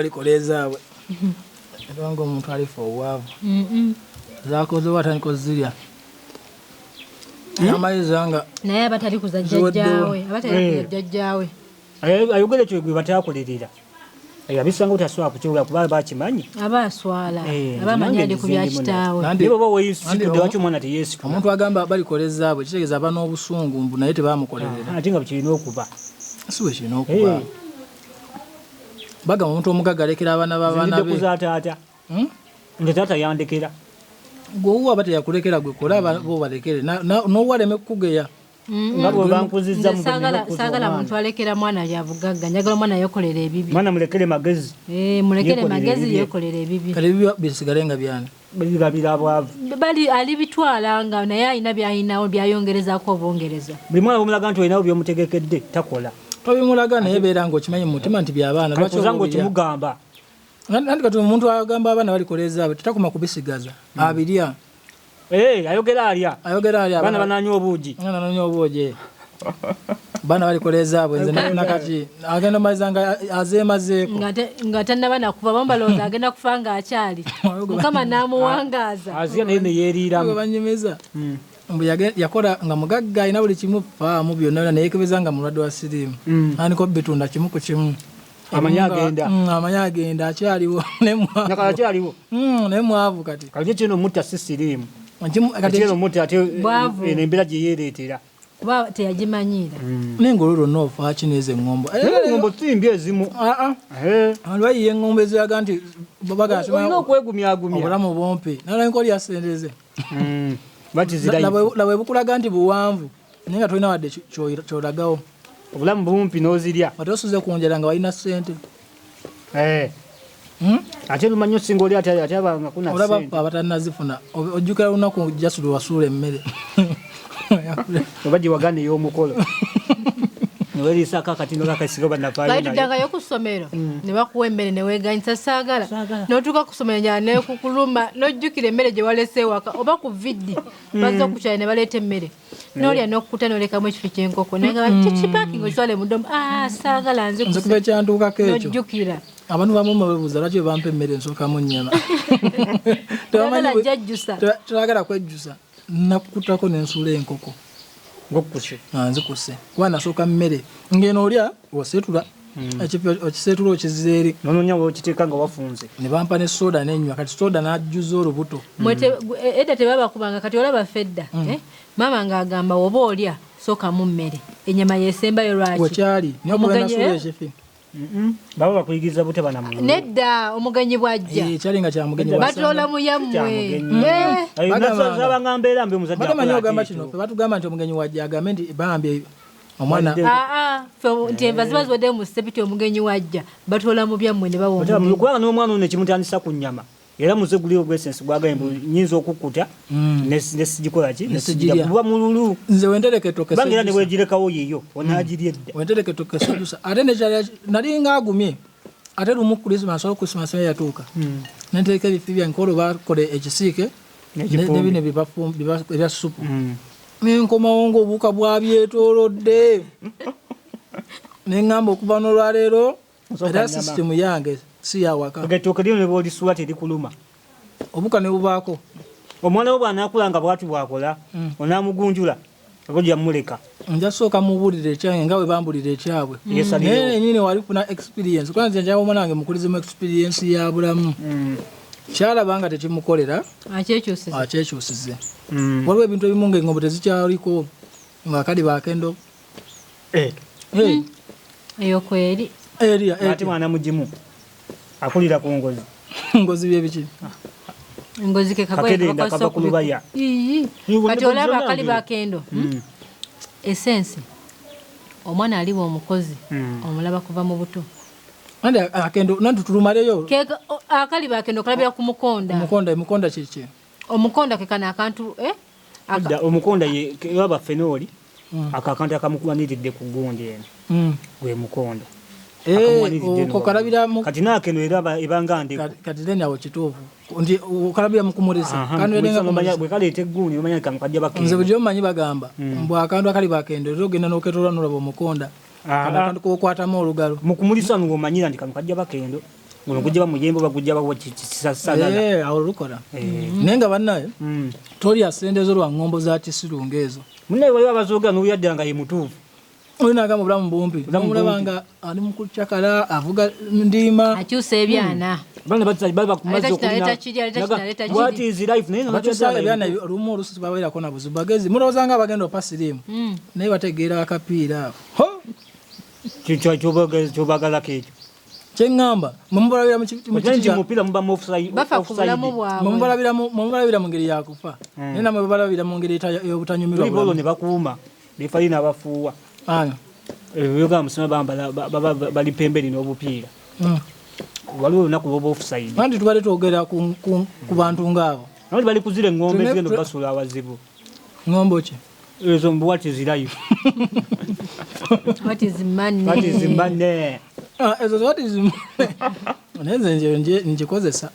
Balikola ezaabwe era nga omuntu alifa obwavu zakoze watandika ozirya amaliriza nga naye aba tali kuza jjajjaawe, aba tali kuza jjajjaawe. Ayogera ekyo gwe batakolerera abisanga otasobola kukiwula kuba bakimanyi. Aba aswala, aba amanyi ali ku bya kitaawe. Naye bwoba weesitudde, lwaki omwana teyeesitula? Omuntu agamba balikola ezaabwe kitegeeza aba n'obusungu mbu naye tebamukolerera. Ate nga bwekirina okuba. Si bwe kirina okuba. Bagamba omuntu omugagga alekera abaana b'abaana be. Kuza taata. Nze taata yandekera. Gwe owuwo aba teyakulekera, gwe kola bo balekere n'owaleme kukugeya. Nga bwe bankuzizza. Nze saagala muntu alekera mwana bya bugagga. Njagala omwana yekolera ebibi. Mwana mulekere magezi. Mulekere Yeekolere magezi, ebibye. Yekolera ebibi. Kale ebibi bisigale nga byani? Birabira bwavu. Bali alibitwala nga naye alina byalinawo byayongerezaako obwongereza. Buli mwana bwomulaga nti olinawo byomutegekedde, takola. Tobimulaga, naye beera ng'okimanyi mu mutima nti byabaana. Lwaki kuza oba obirya? Ngaokimugamba. Anti kati omuntu agamba abaana balikola ezaabwe tetakoma kubisigaza, abirya. Eh, ayogera alya. Ayogera alya. Baana bananywa obuugi. Baana bananywa obuugi, baana balikola ezaabwe. Nze nakati agenda omaliza nga azeemazeeko. Nga tannaba nakufa, bamu balowooza agenda kufa ng'akyali, Mukama n'amuwangaaza. Azirya naye neyeeriiramu. Banyumiza mbu yakola nga mugagga, alina buli kimu, faamu byonna byonna, neyekebeza nga mulwadde wa siriimu, andika obitunda kimu ku kimu. Amanyi agenda. Amanyi agenda, akyaliwo naye mwavu. Nakala akyaliwo. Naye mwavu kati. Kati kino mutta si siriimu. Kati kino mutta ate Bwavu. Eno embeera gye yeereetera. Kuba teyagimanyiira. Naye ngaolwo lwonna ofaaki nezo eŋŋombo? Engombo simbi ezimu. Abantu bayiye eŋŋombo eziraga nti Olina bagamba okwegumyagumya. Obulamu bumpi nalabika olya sente ze. Batizirayo. Laba ebukulaga nti buwanvu naye nga tolina wadde kyolagawo. Obulamu bumpi n'ozirya. Ate osuze ku njala nga walina sente. Ate lumanyi osinga oli ate ate abanga kuna Olaba ssente. ffe abatannazifuna, ojjukira lunaku jasu lwe wasuula emmere. Oba gye waganda ey'omukolo neweriisako akatindo kakasiga banafaayo Bali nayo. tuddangayo ku ssomero ne bakuwa emmere neweeganyisa saagala, n'otuuka ku ssomero njala nekukuluma, n'ojjukira emmere gye walese ewaka oba ku VD bazza okukyala ne baleeta emmere n'olya n'okkuta n'olekamu ekifi ky'enkoko, naye nga kipakinga okitwale mu dorm, ah, saagala. Nze kuba ekyantuukako ekyo, N'ojjukira. Abantu bamu babuuza lwaki bwe bampa emmere nsookamu nnyama. Toyagala jajjusa. Toyagala kwejjusa. Nakutako nensuula enkoko. Ng'okkuse. Nga nzikuse kuba nasooka mmere ngeno olya oseetula ekifi, okiseetula okizza eri. Nononya wokiteeka nga wafunze. Ne bampa ne soda nenywa, kati soda n'ajjuza olubuto. Edda tebabakubanga, kati olaba ffe edda, eh? Maama ng'agamba woba olya sookamu mmere, ennyama yesembayo. Lwaki? Wekyali naye okuba nasuula ekifi. Baba bakuyigiriza butaba na mululu. Nedda, omugenyi bw'ajja Eh, kyali nga kyamugenyi. Batoola mu yammwe. Eh, Zabanga mbeera mbi, omuzadde Bagamanyi akola ogamba ate kino ekyo. ffe batugamba nti omugenyi wajja agambe nti bambi omwana. Aa, ffe nti enva ziba ziwadde mu sepiti, omugenyi wajja batoola mu byammwe ne bawa Butaba mululu, omugenyi. kubanga n'omwana ono ekimutandisa ku nnyama era muze guli ogwesensi gwagambye mbu nyinza okukkuta nesigikola ki. Nesigirya. Buba mululu. Nze wentereka ettooke Kubanga era sejjusa. newegirekawo yiyo onaagirya edda. Wentereka ettooke sejjusa. Ate nekyali nalinga agumye, ate lumu Christmas oba Christmas naye yatuuka nentereka ebifi byange olwo bakola ekisiike N'ekifumbi. nebino ebya supu, nenkomawo ngaobuwuka bwabyetoolodde, neŋŋamba okuva n'olwaleero Nsooka era nnyama. Sisitemu yange si yawaka. Ettooke lyo ne bwolisuula terikuluma. Obuka ne bubaako. Omwana we bw'anaakula nga bwati bw'akola, onaamugunjula oba ojja mumuleka? Nja sooka mubuulira ekyange nga bwe bambulira ekyabwe. Yeesalirewo. Naye nenyini walifuna experience, kuba nze njagala omwana wange mukulizemu experience ya bulamu. Kyalaba nga tekimukolera, Akyekyusiza. Akyekyusize. Waliwo ebintu ebimu nga engombo tezikyaliko nga kali bakendo. Eh, Eyo kweri. Eria. Ate mwana mugimu akulira ku ngozi. Ngozi byebiki? Ngozi ke kagoye. Kakerenda kava ku lubaya. Ii. Kati olaba akali bakendo. Essence omwana aliba omukozi, omulaba kuva mu buto. Andi akendo nanti tulumaleyo. Akali bakendo kalabira ku mukonda. Omukonda, omukonda kiki? Omukonda ke kano akantu, eh? Edda omukonda ye waba fenooli, ako akantu akamukuwaniridde ku gundi eno, gwe mukonda. Eh, Akamuwaniridde eno okwo kalabira waggulu. Kati naakeno era ebanga ndeku. Kati then awo kituufu nti okalabira mu kumulisa. Aha, Kano kumulisa erenga n'omanya kumulisa. Bwe kaleeta egguuni omanya nti kano kajja Nze bakendo. bulijjo mmanyi bagamba mbu akantu akali bakendo era ogenda n'oketoolwa n'olaba omukonda. Kano akantu kokwatamu olugalo. Mu kumulisa ng'omanyira nti kano kajja bakendo. Guno gujja bamuyembe oba gujja bawa kisasagala. Eh, awo lukola. Naye nga bannaye tolya sente zo lwa ŋŋombo za kisiru ng'ezo. Munnaye waliwo abazoogera n'oyaddala nga ye mutuufu. Oli nagamba obulamu bumpi. Obulamu Omulaba bumpi. nga ali mu kucakala, avuga ndiima. Akyusa ebyana. Bana baba ku mazzi Aleta kino, okulina. aleta kiri, aleta kino, aleta kiri. What is life? Naye nga Bakyusa bakyusa ebyana olumu oluusi babeerako na buzibu. Bagezi mulowooza nga abagenda opa siriimu. Naye bategeera akapiira ako. Ho! Kyobagalako ekyo. Kye ŋŋamba, mwe mubalabira mu Okimanyi mu nti kiti kya- mupiira muba mu offside. Bafa ku bulamu mwe bwabwe. mubalabira mu ngeri ya kufa. Naye nammwe babalabira mu ngeri ey'obutanyumirwa Buli bolo bulamu. ne bakuuma. Lefali n'abafuuwa. Ani? Ebyoga musoma bambala baba bali pembeni n'obupiira. Waliwo olunaku lw'oba offside. Anti tubadde twogera ku bantu ng'abo. Abandi bali kuzira eng'ombe zigenda obasuula awazibu. Ng'ombe ki? Ezo mbu what is life? What is money? What is money? Ah, ezo what is money? Naye nze ngikozesa.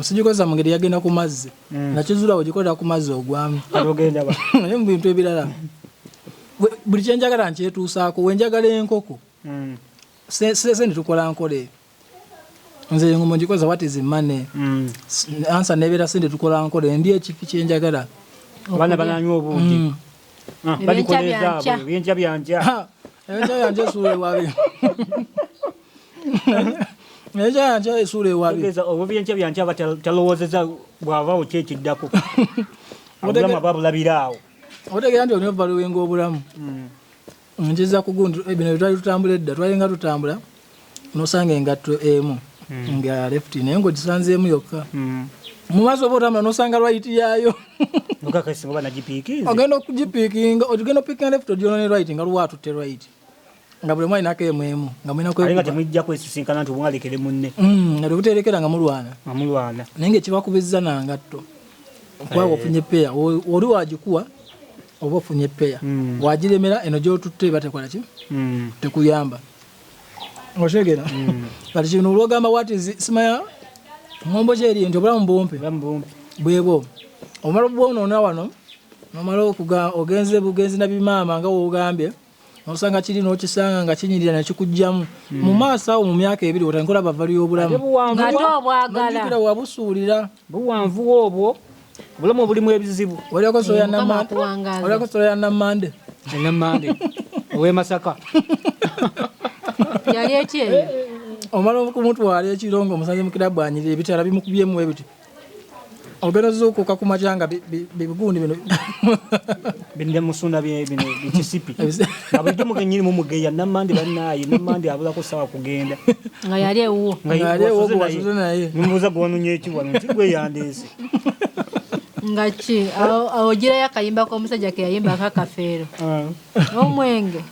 Sigikozesa mu ngeri yagenda ku mazzi. Nakizuula bw'ogikolera ku mazzi ogwamu. Kati ogenda ba? Naye mu bintu ebirala. Buli kye njagala nkyetuusaako, we njagala enkoko. Sente tukola nkola eyo. Nze engoma ngikozesa what is money? Ansa nebeera sente tukola nkola eyo, ndi ekifi kye njagala. Abaana bananywa obuugi. Ebyenkya Balikola byankya. ezaabwe, ebyenkya byankya. Ha, ebyenkya byankya esuula ewabi. Ebyenkya byankya esuula ewabi. Tegeeza, oba ebyenkya byankya aba talowoozezza bw'avaawo ki ekiddako. Obulamu aba bulabira awo. Otegeera nti olina ovaluwenga obulamu. Nkiza ku gundi, bino bye twali tutambula edda, twalinga tutambula, n'osanga engatto emu nga left, naye ng'ogisanzeemu yokka. Mu maaso oba otambula n'osanga right yaayo. Nokakasi oba nagipiikinze. Ogenda okugipiikinga, ogenda opiikinga left, ogiona ne right, nga lwatutte right. Nga buli omu alinako emu emu, nga mulina Ate nga kwekuba. temujja kwesisinkana nti omwalekere munne. Nga tebuterekera nga mulwana. Nga mulwana. Naye ng'ekibakubizza na ngatto. Kubanga ofunye peya, oli wagikuwa oba ofunye peya. Wagiremera eno gy'otutte eba tekola ki? Tekuyamba. Otegeera? Kati kino olwogamba what is simanya ngombo ki eri nti obulamu bumpi. Obulamu bumpi. Bwebwo. Omala obwonoona wano, n'omala ogenze bugenzi na bimaama nga w'ogambye, n'osanga kiri n'okisanga nga kinyirira ne kikuggyamu. Mu maaso awo mu myaka ebiri otandika olaba value y'obulamu. Ate buwanvu. Ng'ate obwagala. N'ojjukira wabusuulira. Buwanvu obwo. Obulamu obulimu ebizibu. Olyako soya Mukama Nammande. akuwangaaze. Olyako soya Nammande. Nammande. Ow'e Masaka. Yali etya eyo? Omala okumutwala ekiro ng'omusanze mu kirabu anyirira ebitala bimukubyemu ebiti. Ogenda ozuukuka ku makya nga bigundi bino. Bino musuna bino bikisipi. Ebisi- Nga bulijjo mugenyi mumugeya Nammande bannaaye, Nammande abulako ssaawa kugenda. Nga yali ewuwo. Nga yali ewuwo gwe wasuze naye. Mumubuuza gw'ononye ki wano nti gwe yandeese. Nga ki? Awo ogirayo akayimba k'omusajja ke yayimba ak'akafeero. Omwenge.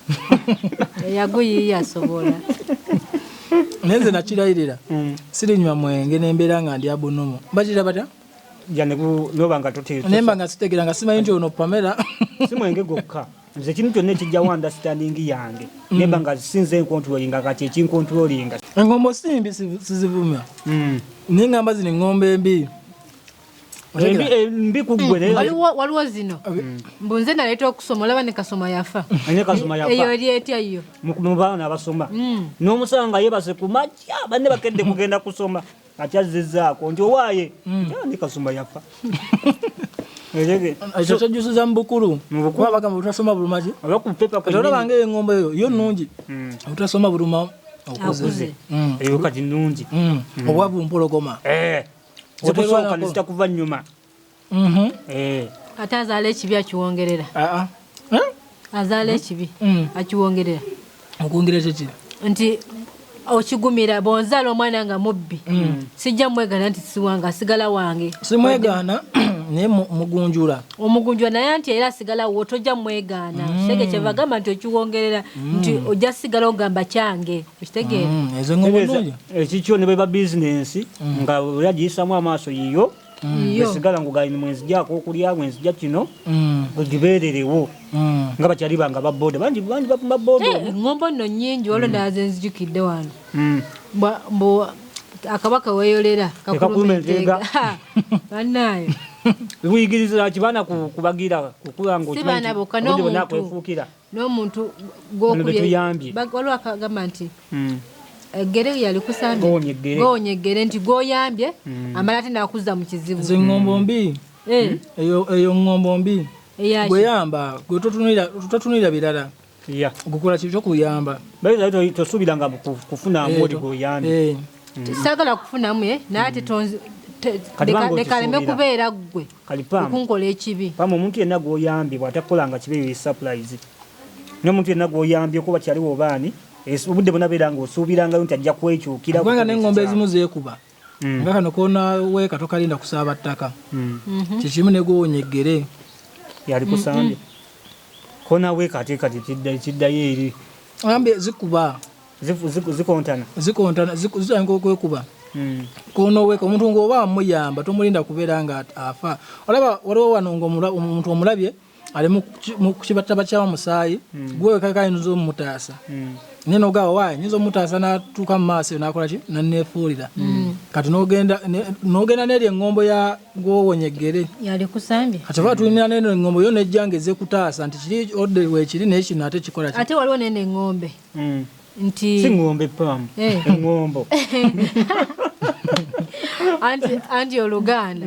Eyaguyiiya asobola. Naye nze nakirayirira. Sirinywa mwenge n'embeera nga ndi abunomo. Bakira batya? Ja ne noba nga toteesa. Naye mba nga sitegeera nga simanyi nti ono Pamela. Si mwenge gwokka. Nze ekintu kyonna ekijjawo understanding yange. Naye mba nga sinze nkontrolinga kati ekinkontrolinga. Engombo si mbi sizivumya. Naye ngamba zino engombo embi. Embi ku ggwe naye. Waliwo zino. Mbu nze naleeta okusoma olaba ne Kasoma yafa. Ne Kasoma yafa. Eyo eri etya yo? Mu baana abasoma. N'omusanga yeebase ku makya banne bakedde kugenda kusoma. Akyazizzaako nti owaaye. Ne Kasoma yafa. Ekyo kyejjusiza mu bukulu. Mu bukulu. Kuba bagamba obutasoma buluma ki? Oba ku pepa Kati olaba ng'engombo eyo yo nnungi. Obutasoma buluma okuze. Akuze. Eyo kati nnungi. Obwavu mpologoma. Zikusooka ne zitakuva nnyuma. Ate azaala ekibi akiwongerera. Azaala ekibi akiwongerera. Okwongerera kiki? Nti okigumira bw'onzaala omwana nga mubbi. Sijja mwegaana nti si wange, asigala wange. Simwegaana naye mugunjula. Omugunjula naye anti era asigala wo, tojja mwegaana. Kisege kyeva agamba nti okiwongerera nti ojja sigala ogamba kyange. Okitegeera? Ezo ngombo Tegeeza, nnungi. ekikyo ne bweba bizinensi nga oli agiyisamu amaaso yiyo. Yiyo. Esigala ng'ogaine mwenzijako okulya, mwenzija kino, ogibeererewo. Nga bakyali bange aba boda, bangi bavuma boda. Engombo nno nnyingi, waliwo endala ze nzijukidde wano. Mbu akabaka weeyolera, Ekakuluma kakuluma enteega. enteega. Bannaayo. Buyigiriza ki baana kubagira, kukula ng'okimanyi Si baana nti bokka, obudde bwonna n'omuntu. akwefuukira. N'omuntu Bano be gw'okubye- tuyambye. Waliwo akagamba nti, Eggere yali kusambye. Gwowonya eggere. Gwowonya eggere nti gwoyambye amala ate nakuzza mu kizibu. Ezo eŋŋombo mbi. Eh, Eyo ŋŋombo mbi. Eyaki? Gweyamba gwe totunulira birala. Yeah. Gukola ki kyokuyamba. Bayinza tosuubiranga kufunamu oli gwoyambye. Eh. Saagala kufunamu naye ate Kati banga leka aleme okisuubira. kubeera ggwe Kali paamu. okunkola ekibi. Paamu omuntu yenna gw'oyambye bw'atakolanga kibe eyo surprise. N'omuntu yenna gw'oyambye kuba kyaliwo obaani obudde bwonna beera ng'osuubirangayo nti ajja kwekyukira. Kubanga n'eŋŋombe ezimu zeekuba. Nga kano koonaweeka tokalinda kusaaba ttaka. Kikimu ne gwowonya eggere. Yali kusambye. Koonaweeka ate kati kiddayo eri. Ambye zikuba. Zikontana. Zikontana, zitandika okwekuba. Koonoweeka omuntu ng'oba amuyamba tomulinda kubeera nga afa. Olaba waliwo wano ng'omuntu omulabye ali mu kibataba kya musaayi, gwe wekka ayinza omutaasa. Naye n'ogamba waayi nnyinza omutaasa n'atuuka mu maaso eyo n'akola ki? N'anneefuulira. Kati n'ogenda n'eri eŋŋombo ya gwowonya eggere. Yali kusambye. Kati oba tulina n'eno eŋŋombo yo n'ejja ng'ezze kutaasa nti kiri odde weekiri naye kino ate kikola ki? Ate waliwo n'eno eŋŋombe. Nti Si ŋŋombe paamu. Eŋŋombo. Anti Oluganda.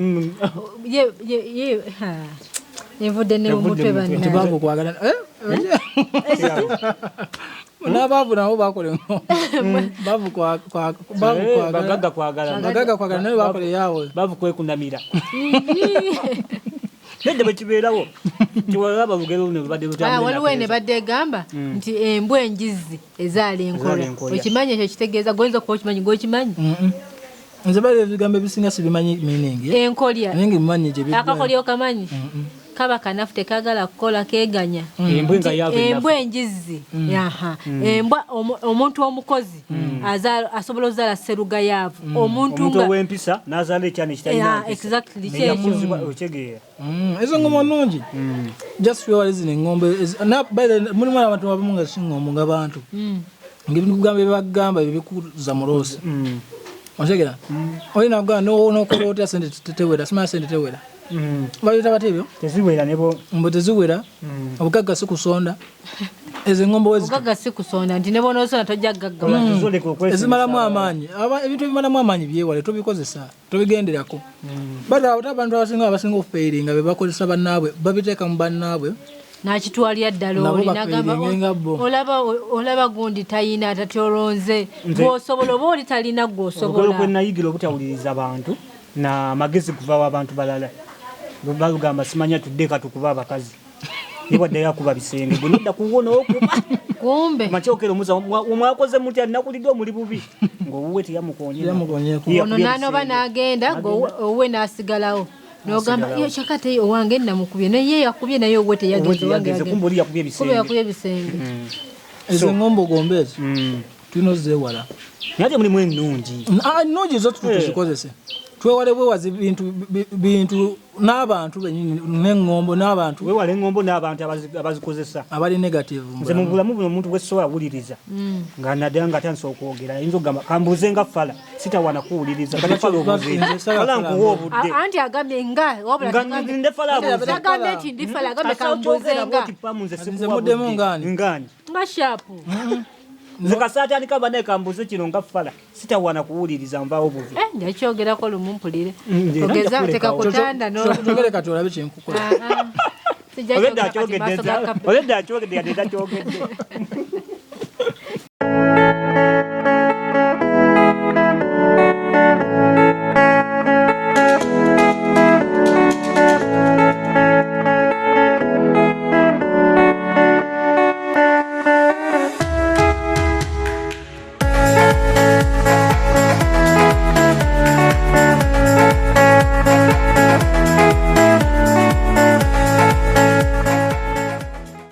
Ye, ha. Evudde ne Evudde mutwe mu mutwe. bannange. Nti baavu kwagala. N'abaavu nabo bakola eŋŋombo. Baavu kwagala. Bagagga kwagala. Bagagga kwagala naye bakola eyaabwe. Baavu kwekunamira. Nedda bwe kibeerawo. Tiwalaba lugero luno lubadde lutambula Waliwo ennaku eno ezo. ebadde egamba nti embwa enjizzi ezaala enkola. Ezaala enkola. Okimanyi ekyo kitegeeza gwoyinza okuba okimanyi gw'okimanyi? Nze bali ebigambo ebisinga sibimanyi meaning. Enkolya. Naye ng'ebimanyi gye biggwa. Akakolya okamanyi? Kaba kanafu tekagala kukola keeganya. Embwa nga yaava ennafu. Embwa enjizzi. Aha. Embwa omuntu omukozi asobola okuzaala sserugayaavu. Omuntu Omuntu nga ow'empisa n'azaala ekyana ekitalina mpisa. Exactly, Naye kyekyo. yakuzibwa, okitegeera. Ezo ngoma nnungi. Just wewale zino eŋŋombe na, by the way, mulimu abantu abamu nga si ŋŋombo nga bantu. Ng'ebintu kugamba bye bagamba bye bikuza mu loosi. Otegeera? Olina kugamba n'okola otya ssente tewera, simanya ssente tewera. Bayita batya ebyo? Teziwera ne bo. Mbu teziwera. Obugagga si kusonda. Ezo eŋŋombo we zityo. Obugagga si kusonda nti ne bw'onoosonda tojja kugaggawa. Tuzoleka okwesimisa Ezimalamu abalala. amaanyi. Ebintu ebimalamu amaanyi byewale, tobikozesa, tobigenderako. But ate abantu abasinga okufairinga be bakozesa bannaabwe, babiteeka mu bannaabwe. N'akitwalira ddala Nabo oli, n'agamba, bafairinge nga bo. Olaba gundi tayina atatyolonze. Nze Gw'osobola oba oli talina gw'osobola. Olugero kwe nayigira obutawuliriza bantu na magezi kuva wa bantu balala. Balugamba simanya tudde katukuba abakazi. Ye bwaddayo akuba bisenge, gwe nodda ku wuwo n'okuba. Kumbe. Makya okera omuza, omwakoze mutya, nakulidde omuli bubi. Ng'owuwe teyamukoonye. Teyamukoonyeeko. Ye Ono yakubye n'anoba ebisenge. n'agenda, owuwe n'asigalawo. N'ogamba, N'asigalawo. yo kyakati owange namukubye, naye ye yakubye naye owuwe teyagenze, Owuwe owange teyagenze, yagenze. kumbe oli yakubye ebisenge. Kumbe yakubye ebisenge. Ezo eŋŋombo gombe ezo, tulina ozeewala. Naye ate mulimu ennungi. Ennungi zo tuzikozese. Twewale bwewazi bintu n'abantu bennyini, n'eŋŋombo n'abantu. Weewale eŋŋombo n'abantu abazikozesa. Abali negative mu Nze mu bulamu. bulamu buno omuntu gwe sisobola kuwuliriza. Nga naddala nga atandise okwogera, ayinza okugamba, kambuuze nga fala, sitawaana kuwuliriza. Kati fala obuuze. Nze saagala Fala fala nkuwa mbuuze. obudde. Anti agambye nga, wabula Nga tagambye- ndi fala abuuze. Tagambye nti ndi fala, agambye Asa kambuuze okyogera nga. bw'oti pamu nze Nze sikuwa muddemu budde. ngaani? Ngaani? Nga sharp. Nze kasaatandika bannaye kambuuze kino nga fala, sitawaana kuwuliriza nvaawo buvi. Nja kyogerako lumu mpulire. Nze era Ogeza nja teeka kulekawo. ku tanda Kyogere kati olabe kye nkukola. Sijja Olwedda kyogera kati akyogedde maaso ga nze, kape. olwedda akyogedde yadde takyogedde.